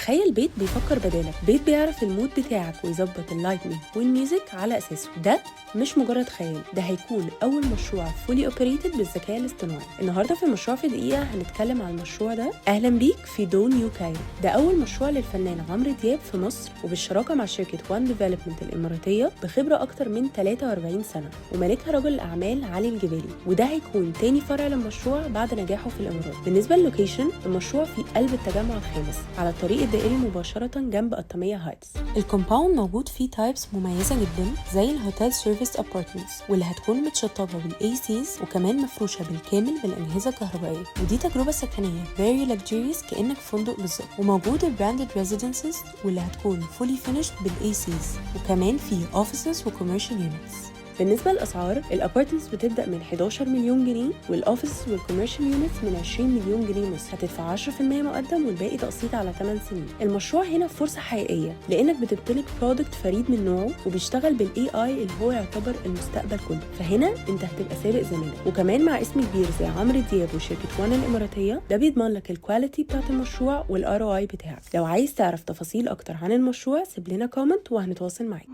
تخيل بيت بيفكر بدالك، بيت بيعرف ال mood بتاعك ويظبط ال lighting وال music على اساسه. ده مش مجرد خيال، ده هيكون اول مشروع fully operated بالذكاء الاصطناعي. النهارده في مشروع في دقيقة هنتكلم عن المشروع ده. اهلا بيك في دو New Cairo. ده اول مشروع للفنان عمرو دياب في مصر، وبالشراكه مع شركة One Development الاماراتية بخبره اكتر من 43 سنه، ومالكها رجل الاعمال علي الجبالي. وده هيكون تاني فرع للمشروع بعد نجاحه في الامارات. بالنسبة لل location، المشروع في قلب التجمع الخامس على الطريق الدائري مباشرة جنب قطامية Heights. ال compound موجود فيه types مميزة جدا زي ال hotel service apartments، واللي هتكون متشطبه بال ACs وكمان مفروشه بالكامل بالاجهزة الكهربائيه، ودي تجربه سكنية very luxurious كانك في فندق بالظبط. وموجود ال branded residences، واللي هتكون fully finished بال ACs، وكمان فيه offices و commercial units. بالنسبة للأسعار، ال apartments بتبدأ من 11 مليون جنيه، وال office وال commercial units من 20 مليون جنيه مصر. هتدفع 10% مقدم والباقي تقسيط على 8 سنين. المشروع هنا فرصة حقيقية لأنك بتمتلك product فريد من نوعه وبيشتغل بال AI اللي هو يعتبر المستقبل كله، فهنا انت هتبقى سابق زمانك. وكمان مع اسم كبير زي عمرو دياب وشركة One الإماراتية، ده بيضمن لك ال quality بتاعت المشروع وال ROI بتاعك. لو عايز تعرف تفاصيل أكتر عن المشروع، سيب لنا comment وهنتواصل معاك.